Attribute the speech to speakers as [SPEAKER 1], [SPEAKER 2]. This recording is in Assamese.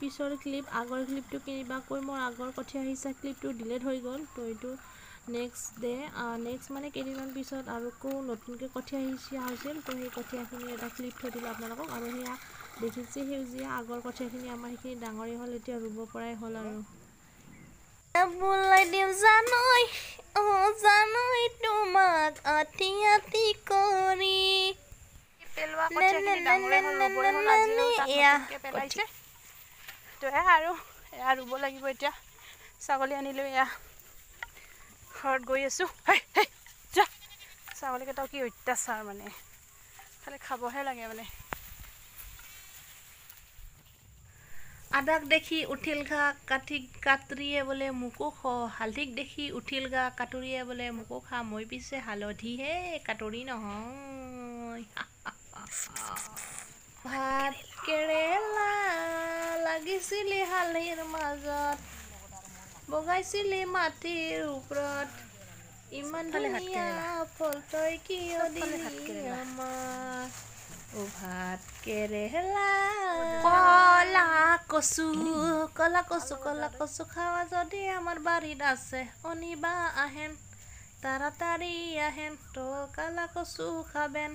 [SPEAKER 1] পিছৰ ক্লিপ। আগৰ ক্লিপটো কেনেবাকৈ মোৰ আগৰ কঠীয়া সিঁচা ক্লিপটো ডিলেট হৈ গ'ল। তো এইটো নেক্সট ডে, নেক্সট মানে কেইদিনমান পিছত আৰু আকৌ নতুনকৈ কঠীয়া সিঁচা হৈছিল। তো সেই কঠীয়াখিনিৰ এটা ক্লিপ থৈ দিলোঁ আপোনালোকক। আৰু সেয়া দেখিছে সেউজীয়া আগৰ কঠীয়াখিনি আমাৰ সেইখিনি ডাঙৰেই হ'ল, এতিয়া ৰুব পৰাই হ'ল। আৰু বোলাই দিওঁ জানৈ, অ জানৈ, তোমাক আতি আতি কৰি
[SPEAKER 2] পেলোৱা কঠীয়াখিনি ডাঙৰে হ'ল, ৰুবৰে হ'ল। আজি নতুনকৈ পেলাইছে। তো এয়া আৰু এয়া ৰুব লাগিব এতিয়া। ছাগলী আনিলোঁ, এয়া ঘৰত গৈ আছোঁ। যোৱা ছাগলীকেইটাও কি অত্যাচাৰ, মানে খালি খাবহে লাগে মানে।
[SPEAKER 1] আদাক দেখি উঠিল ঘা কাঠি কাটৰিয়ে বোলে মোকো খ, হালধিক দেখি উঠিল গা কাটৰিয়ে বোলে মোকো খা, মই পিছে হালধিহে, কাটৰি নহয়। ভাত কেৰেলা লাগিছিলে হালধিৰ মাজত, বগাইছিলে মাটিৰ ওপৰত, ইমান ধুনীয়া ফল তই কিয় দিলি আমাক, ও ভাত কেৰেলা? কলা কচু, কলা কচু, কলা কচু খাওয়া যদি আমার বাড়িত আছে, অনিবা আহেন, তাড়াতাড়ি আহেন, তো কালা কচু খাবেন।